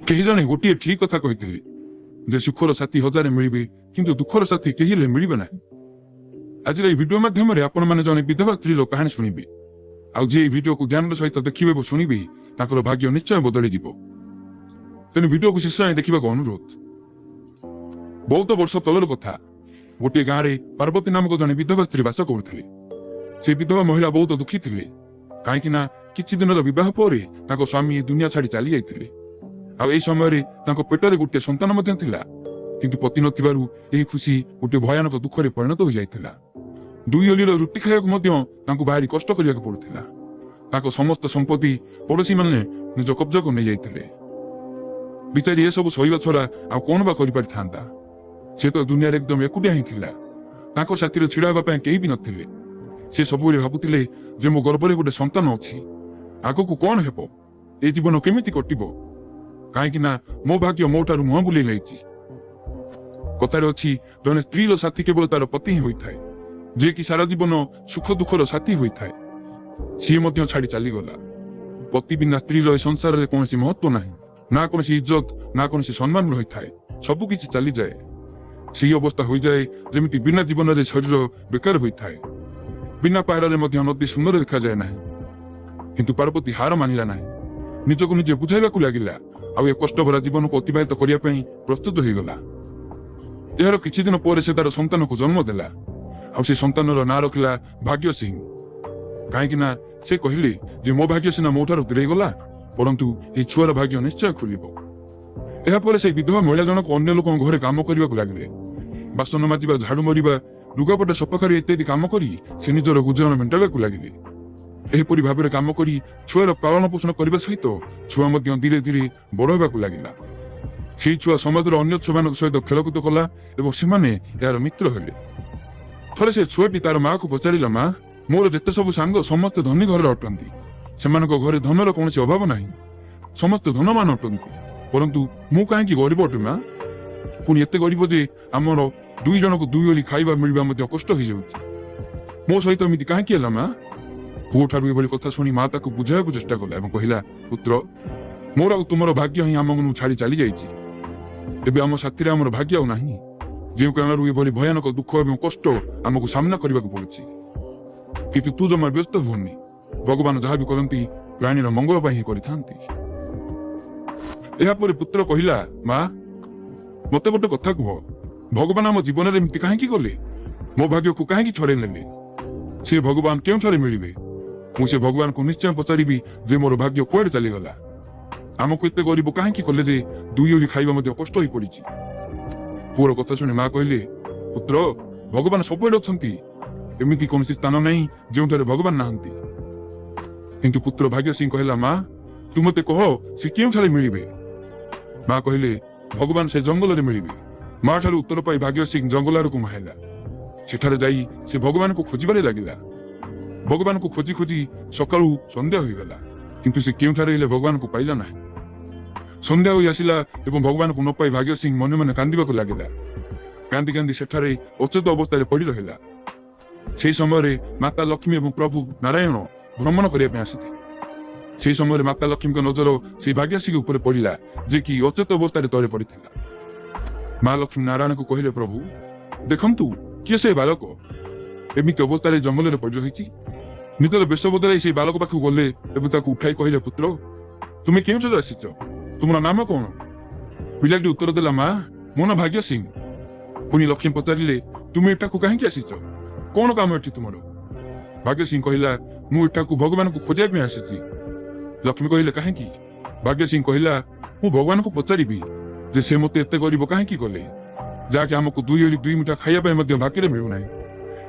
କେହି ଜଣେ ଗୋଟିଏ ଠିକ କଥା କହିଥିଲେ ଯେ ସୁଖର ସାଥୀ ହଜାରେ ମିଳିବେ, କିନ୍ତୁ ଦୁଃଖର ସାଥୀ କେହି ହେଲେ ମିଳିବେ ନାହିଁ। ଆଜିର ଏହି ଭିଡିଓ ମାଧ୍ୟମରେ ଆପଣମାନେ ଜଣେ ବିଧବା ସ୍ତ୍ରୀର କାହାଣୀ ଶୁଣିବେ। ଆଉ ଯିଏ ଏହି ଭିଡିଓକୁ ଧ୍ୟାନର ସହିତ ଦେଖିବେ ଏବଂ ଶୁଣିବେ, ତାଙ୍କର ଭାଗ୍ୟ ନିଶ୍ଚୟ ବଦଳିଯିବ। ତେଣୁ ଭିଡିଓକୁ ଶେଷ ଯାଏଁ ଦେଖିବାକୁ ଅନୁରୋଧ। ବହୁତ ବର୍ଷ ତଳର କଥା। ଗୋଟିଏ ଗାଁରେ ପାର୍ବତୀ ନାମକ ଜଣେ ବିଧବା ସ୍ତ୍ରୀ ବାସ କରୁଥିଲେ। ସେ ବିଧବା ମହିଳା ବହୁତ ଦୁଃଖୀ ଥିଲେ, କାହିଁକି ନା କିଛି ଦିନର ବିବାହ ପରେ ତାଙ୍କ ସ୍ୱାମୀ ଏ ଦୁନିଆ ଛାଡି ଚାଲି ଯାଇଥିଲେ। ଆଉ ଏହି ସମୟରେ ତାଙ୍କ ପେଟରେ ଗୋଟିଏ ସନ୍ତାନ ମଧ୍ୟ ଥିଲା। କିନ୍ତୁ ପତି ନଥିବାରୁ ଏହି ଖୁସି ଗୋଟିଏ ଭୟାନକ ଦୁଃଖରେ ପରିଣତ ହୋଇଯାଇଥିଲା। ଦୁଇ ଓଳିର ରୁଟି ଖାଇବାକୁ ମଧ୍ୟ ତାଙ୍କୁ ଭାରି କଷ୍ଟ କରିବାକୁ ପଡୁଥିଲା। ତାଙ୍କ ସମସ୍ତ ସମ୍ପତ୍ତି ପଡୋଶୀମାନେ ନିଜ କବ୍ଜାକୁ ନେଇଯାଇଥିଲେ। ବିଚାରୀ ଏସବୁ ସହିବା ଛଡା ଆଉ କଣ ବା କରିପାରିଥାନ୍ତା? ସେ ତ ଦୁନିଆରେ ଏକଦମ ଏକୁଟିଆ ହିଁ ଥିଲା। ତାଙ୍କ ସାଥିରେ ଛିଡା ହେବା ପାଇଁ କେହି ବି ନଥିଲେ। ସେ ସବୁବେଳେ ଭାବୁଥିଲେ ଯେ ମୋ ଗର୍ଭରେ ଗୋଟେ ସନ୍ତାନ ଅଛି, ଆଗକୁ କଣ ହେବ, ଏ ଜୀବନ କେମିତି କଟିବ, କାହିଁକି ନା ମୋ ଭାଗ୍ୟ ମୋ ଠାରୁ ମୁହଁ ବୁଲେଇ ନେଇଛି। କଥାରେ ଅଛି, ଜଣେ ସ୍ତ୍ରୀର ସାଥୀ କେବଳ ତାର ପତି ହିଁ ହୋଇଥାଏ, ଯିଏକି ସାରା ଜୀବନ ସୁଖ ଦୁଃଖର ସାଥୀ ହୋଇଥାଏ। ସିଏ ମଧ୍ୟ ଛାଡି ଚାଲିଗଲା। ପତି ବିନା ସ୍ତ୍ରୀର ଏ ସଂସାରରେ କୌଣସି ମହତ୍ଵ ନାହିଁ, ନା କୌଣସି ଇଜ୍ଜତ, ନା କୌଣସି ସମ୍ମାନ ରହିଥାଏ। ସବୁ କିଛି ଚାଲିଯାଏ। ସେହି ଅବସ୍ଥା ହୋଇଯାଏ ଯେମିତି ବିନା ଜୀବନରେ ଶରୀର ବେକାର ହୋଇଥାଏ। ବିନା ପାହାଡ଼ରେ ମଧ୍ୟ ନଦୀ ସୁନ୍ଦର ଦେଖାଯାଏ ନାହିଁ। କିନ୍ତୁ ପାର୍ବତୀ ହାର ମାନିଲା ନାହିଁ। ନିଜକୁ ନିଜେ ବୁଝାଇବାକୁ ଲାଗିଲା ଆଉ ଏ କଷ୍ଟଭରା ଜୀବନକୁ ଅତିବାହିତ କରିବା ପାଇଁ ପ୍ରସ୍ତୁତ ହୋଇଗଲା। ଏହାର କିଛି ଦିନ ପରେ ସେ ତାର ସନ୍ତାନକୁ ଜନ୍ମ ଦେଲା ଆଉ ସେ ସନ୍ତାନର ନାଁ ରଖିଲା ଭାଗ୍ୟ ସିଂ। କାହିଁକି ନା ସେ କହିଲେ ଯେ ମୋ ଭାଗ୍ୟ ସିନା ମୋ ଠାରୁ ଦୂରେଇ ଗଲା, ପରନ୍ତୁ ଏହି ଛୁଆର ଭାଗ୍ୟ ନିଶ୍ଚୟ ଖୋଲିବ। ଏହାପରେ ସେଇ ବିଧବା ମହିଳା ଜଣକ ଅନ୍ୟ ଲୋକଙ୍କ ଘରେ କାମ କରିବାକୁ ଲାଗିଲେ। ବାସନ ମାଜିବା, ଝାଡୁ ମାରିବା, ଲୁଗାପଟା ସଫା କରିବା ଇତ୍ୟାଦି କାମ କରି ସେ ନିଜର ଗୁଜରାଣ ମେଣ୍ଟାଇବାକୁ ଲାଗିଲେ। ଏହିପରି ଭାବରେ କାମ କରି ଛୁଆର ପାଳନ ପୋଷଣ କରିବା ସହିତ ଛୁଆ ମଧ୍ୟ ଧୀରେ ଧୀରେ ବଡ ହେବାକୁ ଲାଗିଲା। ସେଇ ଛୁଆ ସମାଜର ଅନ୍ୟ ଛୁଆମାନଙ୍କ ସହିତ ଖେଳକୁଦ କଲା ଏବଂ ସେମାନେ ଏହାର ମିତ୍ର ହେଲେ। ଥରେ ସେ ଛୁଆଟି ତାର ମାକୁ ପଚାରିଲା, "ମା, ମୋର ଯେତେ ସବୁ ସାଙ୍ଗ ସମସ୍ତେ ଧନୀ ଘରର ଅଟନ୍ତି। ସେମାନଙ୍କ ଘରେ ଧନର କୌଣସି ଅଭାବ ନାହିଁ। ସମସ୍ତେ ଧନବାନ ଅଟନ୍ତି। ପରନ୍ତୁ ମୁଁ କାହିଁକି ଗରିବ ଅଟେ ମା? ପୁଣି ଏତେ ଗରିବ ଯେ ଆମର ଦୁଇ ଜଣକୁ ଦୁଇ ଓଳି ଖାଇବା ମିଳିବା ମଧ୍ୟ କଷ୍ଟ ହେଇଯାଉଛି। ମୋ ସହିତ ଏମିତି କାହିଁକି ହେଲା ମା?" ପୁଅ ଠାରୁ ଏଭଳି କଥା ଶୁଣି ମା ତାକୁ ବୁଝାଇବାକୁ ଚେଷ୍ଟା କଲା ଏବଂ କହିଲା, "ପୁତ୍ର, ମୋର ଆଉ ତୁମର ଭାଗ୍ୟ ହିଁ ଆମକୁ ଛାଡି ଚାଲି ଯାଇଛି। ଏବେ ଆମ ସାଥିରେ ଆମର ଭାଗ୍ୟ ଆଉ ନାହିଁ, ଯେଉଁ କାରଣରୁ ଏଭଳି ଭୟାନକ ଦୁଃଖ ଏବଂ କଷ୍ଟ ଆମକୁ ସାମ୍ନା କରିବାକୁ ପଡୁଛି। କିନ୍ତୁ ତୁ ଜମା ବ୍ୟସ୍ତ ହୁଅନି। ଭଗବାନ ଯାହା ବି କରନ୍ତି, ପ୍ରାଣୀର ମଙ୍ଗଳ ପାଇଁ ହିଁ କରିଥାନ୍ତି।" ଏହାପରେ ପୁତ୍ର କହିଲା, "ମା, ମତେ ଗୋଟେ କଥା କୁହ। ଭଗବାନ ଆମ ଜୀବନରେ ଏମିତି କାହିଁକି କଲେ? ମୋ ଭାଗ୍ୟକୁ କାହିଁକି ଛଡେଇ ନେଲେ? ସେ ଭଗବାନ କେଉଁଠାରେ ମିଳିବେ? ମୁଁ ସେ ଭଗବାନଙ୍କୁ ନିଶ୍ଚୟ ପଚାରିବି ଯେ ମୋର ଭାଗ୍ୟ କୁଆଡେ ଚାଲିଗଲା। ଆମକୁ ଏତେ ଗରିବ କାହିଁକି କଲେ ଯେ ଦୁଇ ଓଳି ଖାଇବା ମଧ୍ୟ କଷ୍ଟ ହୋଇପଡିଛି?" ପୁଅର କଥା ଶୁଣି ମା କହିଲେ, "ପୁତ୍ର, ଭଗବାନ ସବୁଆଡେ ଅଛନ୍ତି। ଏମିତି କୌଣସି ସ୍ଥାନ ନାହିଁ ଯେଉଁଠାରେ ଭଗବାନ ନାହାନ୍ତି।" କିନ୍ତୁ ପୁତ୍ର ଭାଗ୍ୟ ସିଂ କହିଲା, "ମା, ତୁ ମତେ କହ, ସେ କେଉଁଠାରେ ମିଳିବେ?" ମା କହିଲେ, "ଭଗବାନ ସେ ଜଙ୍ଗଲରେ ମିଳିବେ।" ମା ଠାରୁ ଉତ୍ତର ପାଇ ଭାଗ୍ୟ ସିଂ ଜଙ୍ଗଲ ଆଡ଼କୁ ମୁହାଁଇଲା। ସେଠାରେ ଯାଇ ସେ ଭଗବାନଙ୍କୁ ଖୋଜିବାରେ ଲାଗିଲା। ଭଗବାନଙ୍କୁ ଖୋଜି ଖୋଜି ସକାଳୁ ସନ୍ଧ୍ୟା ହୋଇଗଲା, କିନ୍ତୁ ସେ କେଉଁଠାରେ ହେଲେ ଭଗବାନଙ୍କୁ ପାଇଲା ନାହିଁ। ସନ୍ଧ୍ୟା ହୋଇ ଆସିଲା ଏବଂ ଭଗବାନଙ୍କୁ ନ ପାଇ ଭାଗ୍ୟ ସିଂ ମନେ ମନେ କାନ୍ଦିବାକୁ ଲାଗିଲା। କାନ୍ଦି କାନ୍ଦି ସେଠାରେ ଅଚେତ ଅବସ୍ଥାରେ ପଡି ରହିଲା। ସେହି ସମୟରେ ମାତା ଲକ୍ଷ୍ମୀ ଏବଂ ପ୍ରଭୁ ନାରାୟଣ ଭ୍ରମଣ କରିବା ପାଇଁ ଆସିଥିଲେ। ସେହି ସମୟରେ ମାତା ଲକ୍ଷ୍ମୀଙ୍କ ନଜର ସେଇ ଭାଗ୍ୟସିଂ ଉପରେ ପଡ଼ିଲା, ଯେ କି ଅଚେତ ଅବସ୍ଥାରେ ତଳେ ପଡ଼ିଥିଲା। ମା ଲକ୍ଷ୍ମୀ ନାରାୟଣକୁ କହିଲେ, "ପ୍ରଭୁ, ଦେଖନ୍ତୁ, କିଏ ସେ ବାଳକ? ଏମିତି ଅବସ୍ଥାରେ ଜଙ୍ଗଲରେ ପଡ଼ି ରହିଛି।" ନିଜର ବେଶ ବଦଳାଇ ସେଇ ବାଳକ ପାଖକୁ ଗଲେ ଏବଂ ତାକୁ ଉଠାଇ କହିଲେ, "ପୁତ୍ର, ତୁମେ କେଉଁଠାରୁ ଆସିଛ? ତୁମର ନାମ କଣ?" ପିଲାଟି ଉତ୍ତର ଦେଲା, "ମା, ମୋ ନାଁ ଭାଗ୍ୟ ସିଂ।" ପୁଣି ଲକ୍ଷ୍ମୀ ପଚାରିଲେ, "ତୁମେ ଏଠାକୁ କାହିଁକି ଆସିଛ? କଣ କାମ ଏଠି ତୁମର?" ଭାଗ୍ୟ ସିଂ କହିଲା, "ମୁଁ ଏଠାକୁ ଭଗବାନଙ୍କୁ ଖୋଜିବା ପାଇଁ ଆସିଛି।" ଲକ୍ଷ୍ମୀ କହିଲେ, "କାହିଁକି?" ଭାଗ୍ୟ ସିଂ କହିଲା, "ମୁଁ ଭଗବାନଙ୍କୁ ପଚାରିବି ଯେ ସେ ମୋତେ ଏତେ ଗରିବ କାହିଁକି କଲେ, ଯାହାକି ଆମକୁ ଦୁଇ ଓଳି ଦୁଇ ମୁଠା ଖାଇବା ପାଇଁ ମଧ୍ୟ ଭାଗ୍ୟରେ ମିଳୁନାହିଁ।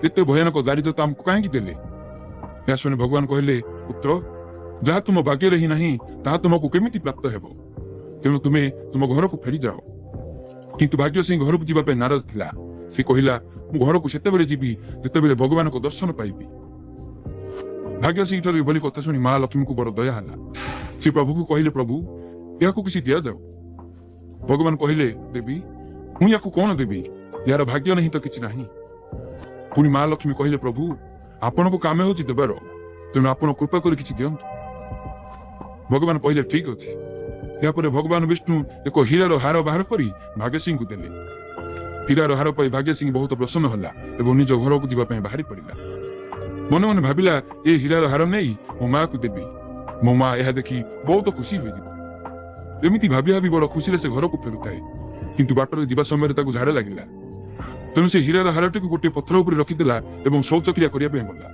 ଏତେ ଭୟାନକ ଦାରିଦ୍ରତା ଆମକୁ କାହିଁକି ଦେଲେ?" ଏହା ଶୁଣି ଭଗବାନ କହିଲେ, "ପୁତ୍ର, ଯାହା ତୁମ ଭାଗ୍ୟରେ ହିଁ ନାହିଁ, ତାହା ତୁମକୁ କେମିତି ପ୍ରାପ୍ତ ହେବ? ତେଣୁ ତୁମେ ତୁମ ଘରକୁ ଫେରିଯାଅ।" କିନ୍ତୁ ଭାଗ୍ୟ ସିଂ ଘରକୁ ଯିବା ପାଇଁ ନାରାଜ ଥିଲା। ସେ କହିଲା, "ମୁଁ ଘରକୁ ସେତେବେଳେ ଯିବି, ଯେତେବେଳେ ଭଗବାନଙ୍କ ଦର୍ଶନ ପାଇବି।" ଭାଗ୍ୟ ସିଂ ଠାରୁ ଏଭଳି କଥା ଶୁଣି ମା ଲକ୍ଷ୍ମୀଙ୍କୁ ବଡ ଦୟା ହେଲା। ସେ ପ୍ରଭୁକୁ କହିଲେ, "ପ୍ରଭୁ, ଏହାକୁ କିଛି ଦିଆଯାଉ।" ଭଗବାନ କହିଲେ, "ଦେବୀ, ମୁଁ ୟାକୁ କଣ ଦେବି? ଏହାର ଭାଗ୍ୟ ନାହିଁ ତ କିଛି ନାହିଁ।" ପୁଣି ମା ଲକ୍ଷ୍ମୀ କହିଲେ, "ପ୍ରଭୁ, ଆପଣଙ୍କ କାମ ହେଉଛି ଦେବାର, ତେଣୁ ଆପଣ କୃପା କରି କିଛି ଦିଅନ୍ତୁ।" ଭଗବାନ କହିଲେ, "ଠିକ ଅଛି, ଏହାପରେ ଭଗବାନ ବିଷ୍ଣୁ ଏକ ହୀରାର ହାର ବାହାର କରି ଭାଗ୍ୟସିଂହକୁ ଦେଲେ। ହୀରାର ହାର ପାଇ ଭାଗ୍ୟସିଂହ ବହୁତ ପ୍ରସନ୍ନ ହେଲା ଏବଂ ନିଜ ଘରକୁ ଯିବା ପାଇଁ ବାହାରି ପଡ଼ିଲା। ମନେ ମନେ ଭାବିଲା, ଏ ହୀରାର ହାର ନେଇ ମୋ ମାଆକୁ ଦେବି, ମୋ ମା ଏହା ଦେଖି ବହୁତ ଖୁସି ହୋଇଯିବ। ଏମିତି ଭାବି ଭାବି ବଡ଼ ଖୁସିରେ ସେ ଘରକୁ ଫେରୁଥାଏ। କିନ୍ତୁ ବାଟରେ ଯିବା ସମୟରେ ତାକୁ ଝାଡ଼ା ଲାଗିଲା। ତେଣୁ ସେ ହୀରାର ହାରଟିକୁ ଗୋଟିଏ ପଥର ଉପରେ ରଖିଦେଲା ଏବଂ ଶୌଚକ୍ରିୟା କରିବା ପାଇଁ ଗଲା।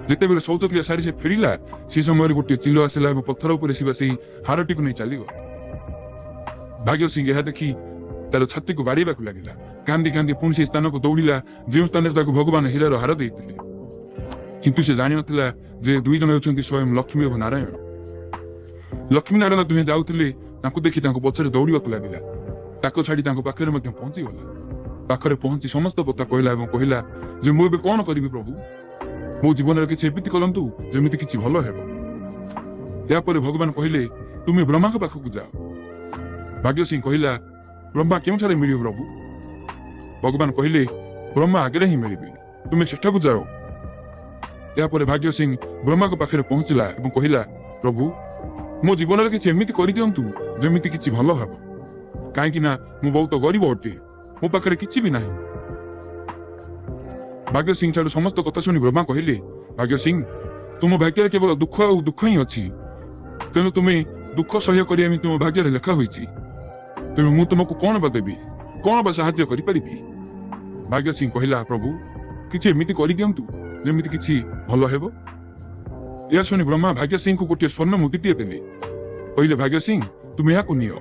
ଯେତେବେଳେ ଶୌଚକ୍ରିୟା ସାରି ସେ ଫେରିଲା, ସେ ସମୟରେ ଗୋଟିଏ ଚିଲ ଆସିଲା ଏବଂ ପଥର ଉପରେ ଥିବା ସେଇ ହାରଟିକୁ ନେଇ ଚାଲିଗଲା। ଭାଗ୍ୟସିଂହ ଏହା ଦେଖି ତାର ଛାତିକୁ ବାଡ଼େଇବାକୁ ଲାଗିଲା। କାନ୍ଦି କାନ୍ଦି ପୁଣି ସେ ସ୍ଥାନକୁ ଦୌଡ଼ିଲା, ଯେଉଁ ସ୍ଥାନରେ ତାକୁ ଭଗବାନ ହୀରାର ହାର ଦେଇଥିଲେ। କିନ୍ତୁ ସେ ଜାଣିନଥିଲା ଯେ ଦୁଇ ଜଣ ହେଉଛନ୍ତି ସ୍ୱୟଂ ଲକ୍ଷ୍ମୀ ଏବଂ ନାରାୟଣ। ଲକ୍ଷ୍ମୀ ନାରାୟଣ ଦୁହେଁ ଯାଉଥିଲେ। ତାଙ୍କୁ ଦେଖି ତାଙ୍କ ପଛରେ ଦୌଡ଼ିବାକୁ ଲାଗିଲା। ତାକୁ ଛାଡ଼ି ତାଙ୍କ ପାଖରେ ମଧ୍ୟ ପହଞ୍ଚିଗଲା। ପାଖରେ ପହଞ୍ଚି ସମସ୍ତ କଥା କହିଲା ଏବଂ କହିଲା ଯେ ମୁଁ ଏବେ କଣ କରିବି ପ୍ରଭୁ? ମୋ ଜୀବନରେ କିଛି ଏମିତି କରନ୍ତୁ ଯେମିତି କିଛି ଭଲ ହେବ। ଏହାପରେ ଭଗବାନ କହିଲେ, ତୁମେ ବ୍ରହ୍ମାଙ୍କ ପାଖକୁ ଯାଅ। ଭାଗ୍ୟସିଂହ କହିଲା, ବ୍ରହ୍ମା କେଉଁଠାରେ ମିଳିବ ପ୍ରଭୁ? ଭଗବାନ କହିଲେ, ବ୍ରହ୍ମା ଆଗରେ ହିଁ ମିଳିବେ, ତୁମେ ସେଠାକୁ ଯାଅ। ଏହାପରେ ଭାଗ୍ୟସିଂହ ବ୍ରହ୍ମାଙ୍କ ପାଖରେ ପହଞ୍ଚିଲା ଏବଂ କହିଲା, ପ୍ରଭୁ, ମୋ ଜୀବନରେ କିଛି ଏମିତି କରିଦିଅନ୍ତୁ ଯେମିତି କିଛି ଭଲ ହେବ, କାହିଁକି ନା ମୁଁ ବହୁତ ଗରିବ ଅଟେ, ମୋ ପାଖରେ କିଛି ବି ନାହିଁ। ଭାଗ୍ୟସିଂହ ଠାରୁ ସମସ୍ତ କଥା ଶୁଣି ବ୍ରହ୍ମା କହିଲେ, ଭାଗ୍ୟସିଂହ, ତୁମ ଭାଗ୍ୟରେ କେବଳ ଦୁଃଖ ଆଉ ଦୁଃଖ ହିଁ ଅଛି। ତେଣୁ ତୁମେ ଦୁଃଖ ସହ୍ୟ କରିବା ପାଇଁ ତୁମ ଭାଗ୍ୟରେ ଲେଖା ହୋଇଛି। ତେଣୁ ମୁଁ ତୁମକୁ କଣ ବା ଦେବି, କଣ ବା ସାହାଯ୍ୟ କରିପାରିବି? ଭାଗ୍ୟସିଂହ କହିଲା, ପ୍ରଭୁ, କିଛି ଏମିତି କରିଦିଅନ୍ତୁ ଯେମିତି କିଛି ଭଲ ହେବ। ଏହା ଶୁଣି ବ୍ରହ୍ମା ଭାଗ୍ୟସିଂହକୁ ଗୋଟିଏ ସ୍ୱର୍ଣ୍ଣ ମୁଦିଟିଏ ଦେଲେ। କହିଲେ, ଭାଗ୍ୟସିଂହ, ତୁମେ ଏହାକୁ ନିଅ।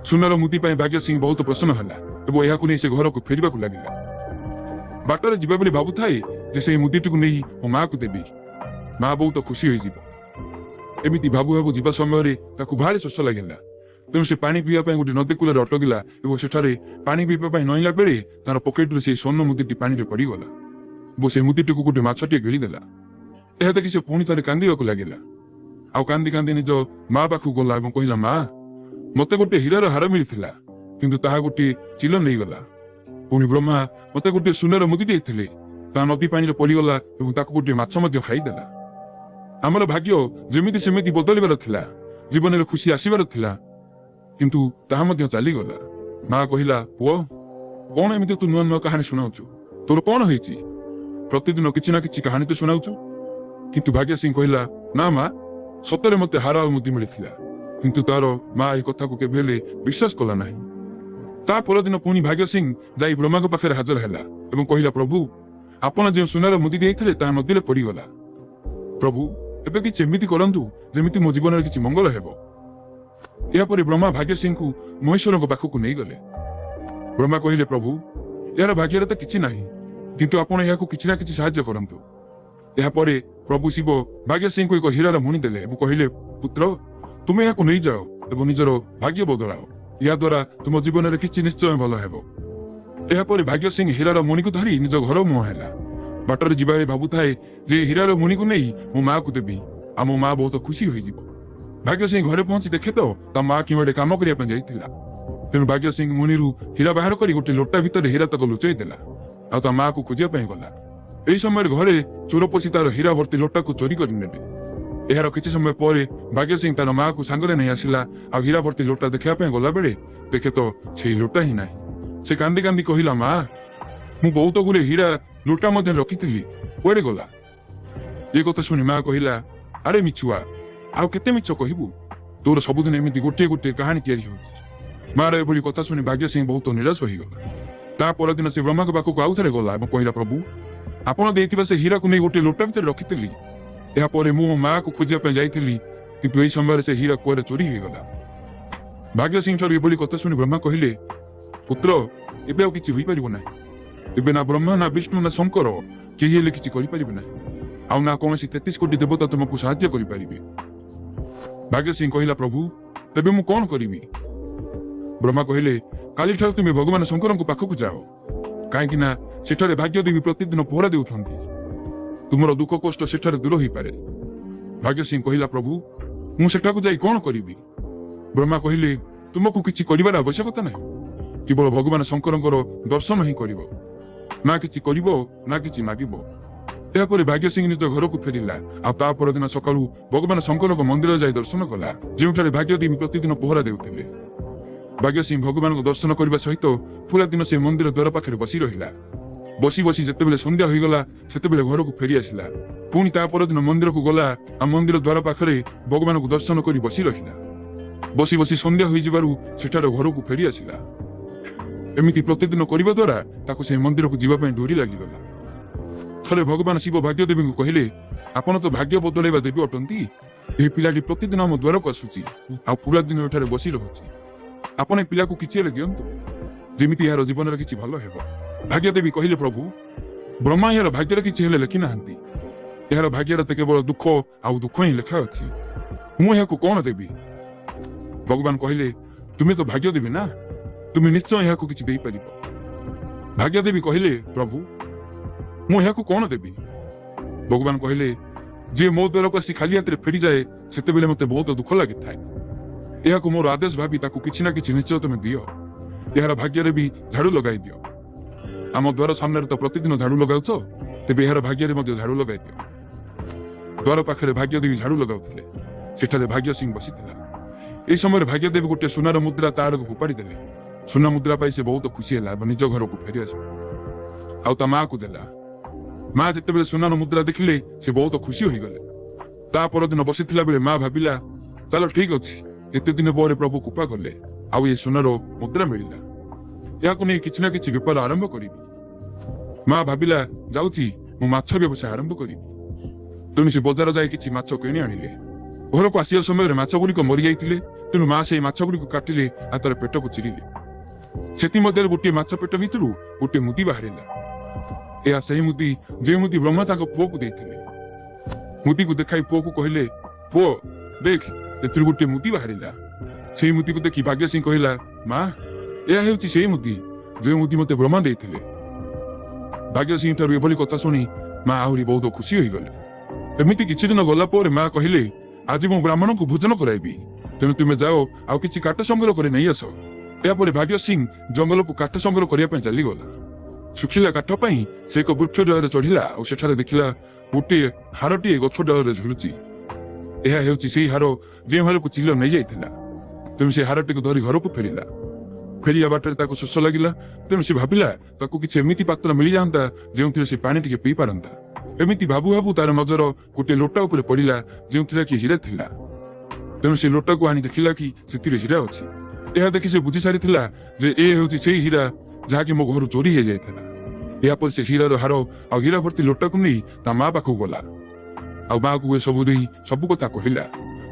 ସୁନାର ମୁଦି ପାଇଁ ଭାଗ୍ୟସିଂହ ବହୁତ ପ୍ରସନ୍ନ ହେଲା ଏବଂ ଏହାକୁ ନେଇ ସେ ଘରକୁ ଫେରିବାକୁ ଲାଗିଲା। ବାଟରେ ଯିବା ବୋଲି ଭାବୁଥାଏ ଯେ ସେଇ ମୁଦିଟିକୁ ନେଇ ମୋ ମାଆକୁ ଦେବି, ମା ବହୁତ ଖୁସି ହୋଇଯିବ। ଏମିତି ଭାବୁ ଭାବୁ ଯିବା ସମୟରେ ତାକୁ ଭାରି ଶୋଷ ଲାଗିଲା। ତେଣୁ ସେ ପାଣି ପିଇବା ପାଇଁ ଗୋଟେ ନଦୀ କୂଳରେ ଅଟକିଲା ଏବଂ ସେଠାରେ ପାଣି ପିଇବା ପାଇଁ ନଇଁଲା ବେଳେ ତାର ପକେଟରୁ ସେଇ ସ୍ୱର୍ଣ୍ଣ ମୁଦିଟି ପାଣିରେ ପଡ଼ିଗଲା ଏବଂ ସେ ମୁଦିଟିକୁ ଗୋଟେ ମାଛଟିଏ ଗିଳିଦେଲା। ଏହା ଦେଖି ସେ ପୁଣି ଥରେ କାନ୍ଦିବାକୁ ଲାଗିଲା। ଆଉ କାନ୍ଦି କାନ୍ଦି ନିଜ ମା ପାଖକୁ ଗଲା ଏବଂ କହିଲା, ମା, ମତେ ଗୋଟେ ହୀରାର ହାର ମିଳିଥିଲା, କିନ୍ତୁ ତାହା ଗୋଟିଏ ଚିଲ ନେଇଗଲା। ପୁଣି ବ୍ରହ୍ମା ମତେ ଗୋଟିଏ ସୁନାର ମୁଦି ଦେଇଥିଲେ, ତାହା ନଦୀ ପାଣିରେ ପଡ଼ିଗଲା ଏବଂ ତାକୁ ଗୋଟିଏ ମାଛ ମଧ୍ୟ ଖାଇଦେଲା। ଆମର ଭାଗ୍ୟ ଯେମିତି ସେମିତି ବଦଳିବାର ଥିଲା, ଜୀବନରେ ଖୁସି ଆସିବାର ଥିଲା, କିନ୍ତୁ ତାହା ମଧ୍ୟ ଚାଲିଗଲା। ମା କହିଲା, ପୁଅ, କଣ ଏମିତି ତୁ ନୂଆ ନୂଆ କାହାଣୀ ଶୁଣାଉଛୁ? ତୋର କଣ ହେଇଛି? ପ୍ରତିଦିନ କିଛି ନା କିଛି କାହାଣୀ ତ ଶୁଣାଉଛୁ। କିନ୍ତୁ ଭାଗ୍ୟସିଂହ କହିଲା, ନା ମା, ସତରେ ମତେ ହାର ଆଉ ମୁଦି ମିଳିଥିଲା। କିନ୍ତୁ ତାର ମା ଏହି କଥାକୁ କେବେ ହେଲେ ବିଶ୍ୱାସ କଲା ନାହିଁ। ତା ପରଦିନ ପୁଣି ଭାଗ୍ୟସିଂହ ଯାଇ ବ୍ରହ୍ମାଙ୍କ ପାଖରେ ହାଜର ହେଲା ଏବଂ କହିଲା, ପ୍ରଭୁ, ଆପଣ ଯେଉଁ ସୁନାର ମୁଦି ଦେଇଥିଲେ ତାହା ନଦୀରେ ପଡ଼ିଗଲା। ପ୍ରଭୁ, ଏବେ କିଛି ଏମିତି କରନ୍ତୁ ଯେମିତି ମୋ ଜୀବନରେ କିଛି ମଙ୍ଗଳ ହେବ। ଏହାପରେ ବ୍ରହ୍ମା ଭାଗ୍ୟସିଂହକୁ ମହେଶ୍ୱରଙ୍କ ପାଖକୁ ନେଇଗଲେ। ବ୍ରହ୍ମା କହିଲେ, ପ୍ରଭୁ, ଏହାର ଭାଗ୍ୟରେ ତ କିଛି ନାହିଁ, କିନ୍ତୁ ଆପଣ ଏହାକୁ କିଛି ନା କିଛି ସାହାଯ୍ୟ କରନ୍ତୁ। ଏହାପରେ ପ୍ରଭୁ ଶିବ ଭାଗ୍ୟସିଂହକୁ ଏକ ହୀରାର ମୁଣି ଦେଲେ ଏବଂ କହିଲେ, ପୁତ୍ର, ତୁମେ ଏହାକୁ ନେଇଯାଅ ଏବଂ ନିଜର ଭାଗ୍ୟ ବଦଳାଅ। ଏହାଦ୍ୱାରା ତୁମ ଜୀବନରେ କିଛି ନିଶ୍ଚୟ ଭଲ ହେବ। ଏହାପରେ ଭାଗ୍ୟସିଂହ ହୀରାର ମୁଣିକୁ ଧରି ନିଜ ଘର ମୁହଁ ହେଲା। ବାଟରେ ଯିବାରେ ଭାବୁଥାଏ ଯେ ହୀରାର ମୁଣିକୁ ନେଇ ମୋ ମାଆକୁ ଦେବି ଆଉ ମୋ ମା ବହୁତ ଖୁସି ହୋଇଯିବ। ଭାଗ୍ୟସିଂହ ଘରେ ପହଞ୍ଚି ଦେଖେ ତ ତା ମା କେଉଁଆଡେ କାମ କରିବା ପାଇଁ ଯାଇଥିଲା। ତେଣୁ ଭାଗ୍ୟସିଂହ ମୁଣିରୁ ହୀରା ବାହାର କରି ଗୋଟେ ଲୋଟା ଭିତରେ ହୀରା ତକ ଲୁଚାଇ ଦେଲା ଆଉ ତା ମାଆକୁ ଖୋଜିବା ପାଇଁ ଗଲା। ଏହି ସମୟରେ ଘରେ ଚୋର ପଶି ତାର ହୀରା ଭର୍ତ୍ତି ଲୋଟାକୁ ଚୋରି କରିନେଲେ। ଏହାର କିଛି ସମୟ ପରେ ଭାଗ୍ୟସିଂହ ତାର ମାଆକୁ ସାଙ୍ଗରେ ନେଇ ଆସିଲା ଆଉ ହୀରା ଭର୍ତ୍ତି ଲୋଟା ଦେଖିବା ପାଇଁ ଗଲାବେଳେ ଦେଖେ ତ ସେଇ ଲୋଟା ହିଁ ନାହିଁ। ସେ କାନ୍ଦି କାନ୍ଦି କହିଲା, ମା, ମୁଁ ବହୁତ ଗୁଡେ ହୀରା ଲୋଟା ମଧ୍ୟ ରଖିଥିଲି, କୁଆଡେ ଗଲା? ଏ କଥା ଶୁଣି ମା କହିଲା, ଆରେ ମିଛୁଆ, ଆଉ କେତେ ମିଛ କହିବୁ? ତୋର ସବୁଦିନ ଏମିତି ଗୋଟିଏ ଗୋଟିଏ କାହାଣୀ ତିଆରି ହେଉଛି। ମାର ଏଭଳି କଥା ଶୁଣି ଭାଗ୍ୟସିଂହ ବହୁତ ନିରାଶ ହୋଇଗଲା। ତା ପରଦିନ ସେ ବ୍ରହ୍ମାଙ୍କ ପାଖକୁ ଆଉ ଥରେ ଗଲା ଏବଂ କହିଲା, ପ୍ରଭୁ, ଆପଣ ଦେଇଥିବା ସେ ହୀରାକୁ ନେଇ ଗୋଟିଏ ଲୋଟା ଭିତରେ ରଖିଥିଲି। ଏହାପରେ ମୁଁ ମୋ ମାଆକୁ ଖୋଜିବା ପାଇଁ ଯାଇଥିଲି, କିନ୍ତୁ ଏହି ସମୟରେ ସେ ହୀରା କୁଆଡେ ଚୋରି ହୋଇଗଲା। ଭାଗ୍ୟସିଂହ ଠାରୁ ଏଭଳି କଥା ଶୁଣି ବ୍ରହ୍ମା କହିଲେ, ପୁତ୍ର, ଏବେ ଆଉ କିଛି ହୋଇପାରିବ ନାହିଁ। ଏବେ ନା ବ୍ରହ୍ମା, ନା ବିଷ୍ଣୁ, ନା ଶଙ୍କର କେହି ହେଲେ କିଛି କରିପାରିବେ ନାହିଁ, ଆଉ ନା କୌଣସି 33 କୋଟି ଦେବତା ତୁମକୁ ସାହାଯ୍ୟ କରିପାରିବେ। ଭାଗ୍ୟସିଂହ କହିଲା, ପ୍ରଭୁ, ତେବେ ମୁଁ କଣ କରିବି? ବ୍ରହ୍ମା କହିଲେ, କାଲିଠାରୁ ତୁମେ ଭଗବାନ ଶଙ୍କରଙ୍କ ପାଖକୁ ଯାଅ, କାହିଁକି ନା ସେଠାରେ ଭାଗ୍ୟଦେବୀ ପ୍ରତିଦିନ ପହରା ଦେଉଛନ୍ତି। ତୁମର ଦୁଃଖ କଷ୍ଟ ସେଠାରେ ଦୂର ହୋଇପାରେ। ଭାଗ୍ୟସିଂହ କହିଲା, ପ୍ରଭୁ, ମୁଁ ସେଠାକୁ ଯାଇ କଣ କରିବି? ବ୍ରହ୍ମା କହିଲେ, ତୁମକୁ କିଛି କରିବାର ଆବଶ୍ୟକତା ନାହିଁ, କେବଳ ଭଗବାନ ଶଙ୍କରଙ୍କର ଦର୍ଶନ ହିଁ କରିବ। ନା କିଛି କରିବ, ନା କିଛି ମାଗିବ। ଏହାପରେ ଭାଗ୍ୟସିଂହ ନିଜ ଘରକୁ ଫେରିଲା ଆଉ ତା ପରଦିନ ସକାଳୁ ଭଗବାନ ଶଙ୍କରଙ୍କ ମନ୍ଦିର ଯାଇ ଦର୍ଶନ କଲା, ଯେଉଁଠାରେ ଭାଗ୍ୟଦେବୀ ପ୍ରତିଦିନ ପହରା ଦେଉଥିଲେ। ଭାଗ୍ୟସିଂହ ଭଗବାନଙ୍କୁ ଦର୍ଶନ କରିବା ସହିତ ପୁରା ଦିନ ସେ ମନ୍ଦିର ଦ୍ୱାର ପାଖରେ ବସି ରହିଲା। ବସି ବସି ଯେତେବେଳେ ସନ୍ଧ୍ୟା ହୋଇଗଲା, ସେତେବେଳେ ଘରକୁ ଫେରି ଆସିଲା। ପୁଣି ତା ପରଦିନ ମନ୍ଦିରକୁ ଗଲା ଆଉ ମନ୍ଦିର ଦ୍ୱାର ପାଖରେ ଭଗବାନଙ୍କୁ ଦର୍ଶନ କରି ବସି ରହିଲା। ବସି ବସି ସନ୍ଧ୍ୟା ହୋଇଯିବାରୁ ସେଠାର ଘରକୁ ଫେରି ଆସିଲା। ଏମିତି ପ୍ରତିଦିନ କରିବା ଦ୍ୱାରା ତାକୁ ସେ ମନ୍ଦିରକୁ ଯିବା ପାଇଁ ଡୋରି ଲାଗିଗଲା। ଥରେ ଭଗବାନ ଶିବ ଭାଗ୍ୟଦେବୀଙ୍କୁ କହିଲେ, ଆପଣ ତ ଭାଗ୍ୟ ବଦଳାଇବା ଦେବୀ ଅଟନ୍ତି। ଏହି ପିଲାଟି ପ୍ରତିଦିନ ଆମ ଦ୍ୱାରକୁ ଆସୁଛି ଆଉ ପୁରା ଦିନ ଏଠାରେ ବସି ରହୁଛି। ଆପଣ ଏ ପିଲାକୁ କିଛି ହେଲେ ଦିଅନ୍ତୁ, ଯେମିତି ଏହାର ଜୀବନରେ କିଛି ଭଲ ହେବ। ଭାଗ୍ୟଦେବୀ କହିଲେ, ପ୍ରଭୁ, ବ୍ରହ୍ମା ଏହାର ଭାଗ୍ୟରେ କିଛି ହେଲେ ଲେଖି ନାହାନ୍ତି। ଏହାର ଭାଗ୍ୟରେ ତ କେବଳ ଦୁଃଖ ଆଉ ଦୁଃଖ ହିଁ ଲେଖା ଅଛି। ମୁଁ ଏହାକୁ କଣ ଦେବି? ଭଗବାନ କହିଲେ, ତୁମେ ତ ଭାଗ୍ୟଦେବୀ ନା, ତୁମେ ନିଶ୍ଚୟ ଏହାକୁ କିଛି ଦେଇପାରିବ। ଭାଗ୍ୟଦେବୀ କହିଲେ, ପ୍ରଭୁ, ମୁଁ ଏହାକୁ କଣ ଦେବି? ଭଗବାନ କହିଲେ, ଯିଏ ମୋ ଦ୍ୱାରକୁ ଆସି ଖାଲି ହାତରେ ଫେରିଯାଏ, ସେତେବେଳେ ମୋତେ ବହୁତ ଦୁଃଖ ଲାଗିଥାଏ। ଏହାକୁ ମୋର ଆଦେଶ ଭାବି ତାକୁ କିଛି ନା କିଛି ନିଶ୍ଚୟ ତୁମେ ଦିଅ। ଏହାର ଭାଗ୍ୟରେ ବି ଝାଡୁ ଲଗାଇ ଦିଅ। ଆମ ଦ୍ୱାର ସାମ୍ନାରେ ତ ପ୍ରତିଦିନ ଝାଡୁ ଲଗାଉଛ, ତେବେ ଏହାର ଭାଗ୍ୟରେ ମଧ୍ୟ ଝାଡୁ ଲଗାଇ ଦିଅ। ଦ୍ୱାର ପାଖରେ ଭାଗ୍ୟଦେବୀ ଝାଡୁ ଲଗାଉଥିଲେ। ସେଠାରେ ଭାଗ୍ୟସିଂହ ବସିଥିଲା। ଏହି ସମୟରେ ଭାଗ୍ୟଦେବୀ ଗୋଟିଏ ସୁନାର ମୁଦ୍ରା ତା ଆଡ଼କୁ ଫୋପାଡ଼ି ଦେଲେ। ସୁନା ମୁଦ୍ରା ପାଇ ସେ ବହୁତ ଖୁସି ହେଲା ଏବଂ ନିଜ ଘରକୁ ଫେରି ଆସିଲା ଆଉ ତା ମାଆକୁ ଦେଲା। ମା ଯେତେବେଳେ ସୁନାର ମୁଦ୍ରା ଦେଖିଲେ, ସେ ବହୁତ ଖୁସି ହୋଇଗଲେ। ତା ପରଦିନ ବସିଥିଲା ବେଳେ ମା ଭାବିଲା, ଚାଲ ଠିକ ଅଛି, ଏତେ ଦିନ ପରେ ପ୍ରଭୁ କୃପା କଲେ ଆଉ ଏ ସୁନାର ମୁଦ୍ରା ମିଳିଲା। ଏହାକୁ ନେଇ କିଛି ନା କିଛି ବେପାର ଆରମ୍ଭ କରିବି। ମା ଭାବିଲା, ଯାଉଛି ମୁଁ ମାଛ ବ୍ୟବସାୟ ଆରମ୍ଭ କରିବି। ତେଣୁ ସେ ବଜାର ଯାଇ କିଛି ମାଛ କିଣି ଆଣିଲେ। ଘରକୁ ଆସିବା ସମୟରେ ମାଛ ଗୁଡ଼ିକ ମରିଯାଇଥିଲେ। ତେଣୁ ମା ସେଇ ମାଛ ଗୁଡ଼ିକୁ କାଟିଲେ ଆଉ ତାର ପେଟକୁ ଚିରିଲେ। ସେଥିମଧ୍ୟରେ ଗୋଟିଏ ମାଛ ପେଟ ଭିତରୁ ଗୋଟିଏ ମୁଦି ବାହାରିଲା। ଏହା ସେହି ମୁଦି, ଯେଉଁ ମୁଦି ବ୍ରହ୍ମା ତାଙ୍କ ପୁଅକୁ ଦେଇଥିଲେ। ମୁଦିକୁ ଦେଖାଇ ପୁଅକୁ କହିଲେ, ପୁଅ, ଦେଖ, ଏଥିରୁ ଗୋଟିଏ ମୁଦି ବାହାରିଲା। ସେଇ ମୁଦିକୁ ଦେଖି ଭାଗ୍ୟସିଂହ କହିଲା, ମା, ଏହା ହେଉଛି ସେଇ ମୁଦି, ଯେଉଁ ମୁଦି ମୋତେ ବ୍ରହ୍ମା ଦେଇଥିଲେ। ଭାଗ୍ୟସିଂହ ଠାରୁ ଏଭଳି କଥା ଶୁଣି ମା ଆହୁରି ବହୁତ ଖୁସି ହୋଇଗଲେ। ଏମିତି କିଛି ଦିନ ଗଲା ପରେ ମା କହିଲେ, ଆଜି ମୁଁ ବ୍ରାହ୍ମଣଙ୍କୁ ଭୋଜନ କରାଇବି, ତେଣୁ ତୁମେ ଯାଅ ଆଉ କିଛି କାଠ ସଂଗ୍ରହ କରି ନେଇ ଆସ। ଏହାପରେ ଭାଗ୍ୟସିଂହ ଜଙ୍ଗଲକୁ କାଠ ସଂଗ୍ରହ କରିବା ପାଇଁ ଚାଲିଗଲା। ଶୁଖିଲା କାଠ ପାଇଁ ସେ ଏକ ବୃକ୍ଷ ଡାଳରେ ଚଢିଲା ଆଉ ସେଠାରେ ଦେଖିଲା ଗୋଟିଏ ହାରଟିଏ ଗଛ ଡାଳରେ ଝୁଲୁଛି। ଏହା ହେଉଛି ସେଇ ହାର, ଯେଉଁ ହାରକୁ ଚିଲ ନେଇଯାଇଥିଲା। ତେଣୁ ସେ ହାରଟିକୁ ଧରି ଘରକୁ ଫେରିଲା। ଫେରିବା ବାଟରେ ତାକୁ ଶୋଷ ଲାଗିଲା। ତେଣୁ ସେ ଭାବିଲା, ତାକୁ କିଛି ଏମିତି ପାତ୍ର ମିଳିଯାଆନ୍ତା ଯେଉଁଥିରେ ସେ ପାଣି ଟିକେ ପିଇ ପାରନ୍ତା। ଏମିତି ଭାବୁ ଭାବୁ ତାର ନଜର ଗୋଟିଏ ଲୋଟା ଉପରେ ପଡିଲା, ଯେଉଁଥିରେ କି ହୀରା ଥିଲା। ତେଣୁ ସେ ଲୋଟାକୁ ଆଣି ଦେଖିଲା କି ସେଥିରେ ହୀରା ଅଛି। ଏହା ଦେଖି ସେ ବୁଝି ସାରିଥିଲା ଯେ ଏ ହେଉଛି ସେଇ ହୀରା, ଯାହାକି ମୋ ଘରୁ ଚୋରି ହେଇଯାଇଥିଲା। ଏହାପରେ ସେ ହୀରାର ହାର ଆଉ ହୀରା ଭର୍ତ୍ତି ଲୋଟାକୁ ନେଇ ତା ମା ପାଖକୁ ଗଲା ଆଉ ମାକୁ ଏସବୁ ଦେଇ ସବୁ କଥା କହିଲା।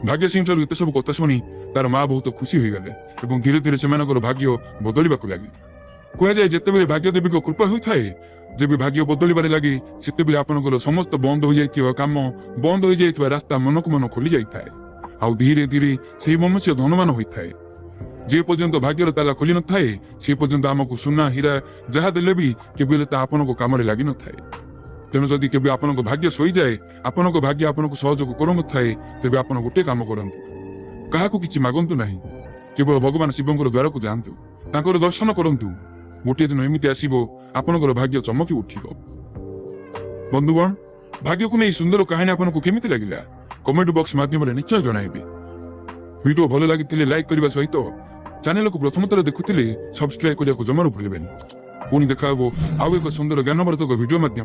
ଭାଗ୍ୟସିଂହ ଠାରୁ ଏତେ ସବୁ କଥା ଶୁଣି ତାର ମା ବହୁତ ଖୁସି ହୋଇଗଲେ ଏବଂ ଧୀରେ ଧୀରେ ସେମାନଙ୍କର ଭାଗ୍ୟ ବଦଳିବାକୁ ଲାଗିଲା। କୁହାଯାଏ, ଯେତେବେଳେ ଭାଗ୍ୟଦେବୀଙ୍କ କୃପା ହୋଇଥାଏ, ଯେବେ ଭାଗ୍ୟ ବଦଳିବାରେ ଲାଗେ, ସେତେବେଳେ ଆପଣଙ୍କର ସମସ୍ତ ବନ୍ଦ ହୋଇଯାଇଥିବା କାମ, ବନ୍ଦ ହୋଇଯାଇଥିବା ରାସ୍ତା ମନକୁ ମନ ଖୋଲି ଯାଇଥାଏ ଆଉ ଧୀରେ ଧୀରେ ସେହି ମନୁଷ୍ୟ ଧନବାନ ହୋଇଥାଏ। ଯେ ପର୍ଯ୍ୟନ୍ତ ଭାଗ୍ୟର ତାଲା ଖୋଲି ନଥାଏ, ସେ ପର୍ଯ୍ୟନ୍ତ ଆମକୁ ସୁନା ହୀରା ଯାହା ଦେଲେ ବି କେବେ ହେଲେ ତାହା ଆପଣଙ୍କ କାମରେ ଲାଗିନଥାଏ। ତେଣୁ ଯଦି କେବେ ଆପଣଙ୍କ ଭାଗ୍ୟ ଶୋଇଯାଏ, ଆପଣଙ୍କ ଭାଗ୍ୟ ଆପଣଙ୍କୁ ସହଯୋଗ କରୁନଥାଏ, ତେବେ ଆପଣ ଗୋଟିଏ କାମ କରନ୍ତୁ। କାହାକୁ କିଛି ମାଗନ୍ତୁ ନାହିଁ। କେବଳ ଭଗବାନ ଶିବଙ୍କର ଦ୍ୱାରକୁ ଯାଆନ୍ତୁ, ତାଙ୍କର ଦର୍ଶନ କରନ୍ତୁ। ଗୋଟିଏ ଦିନ ଏମିତି ଆସିବ, ଆପଣଙ୍କର ଭାଗ୍ୟ ଚମକି ଉଠିବ। ବନ୍ଧୁଗଣ, ଭାଗ୍ୟକୁ ନେଇ ସୁନ୍ଦର କାହାଣୀ ଆପଣଙ୍କୁ କେମିତି ଲାଗିଲା, କମେଣ୍ଟ ବକ୍ସ ମାଧ୍ୟମରେ ନିଶ୍ଚୟ ଜଣାଇବେ। ଭିଡ଼ିଓ ଭଲ ଲାଗିଥିଲେ ଲାଇକ୍ କରିବା ସହିତ ଚ୍ୟାନେଲକୁ ପ୍ରଥମ ଥର ଦେଖୁଥିଲେ ସବସ୍କ୍ରାଇବ କରିବାକୁ ଜମାରୁ ଭୁଲିବେନି। ପୁଣି ଦେଖା ହେବ ଆଉ ଏକ ସୁନ୍ଦର ଜ୍ଞାନବର୍ଦ୍ଧକ ଭିଡ଼ିଓ ମାଧ୍ୟମରେ।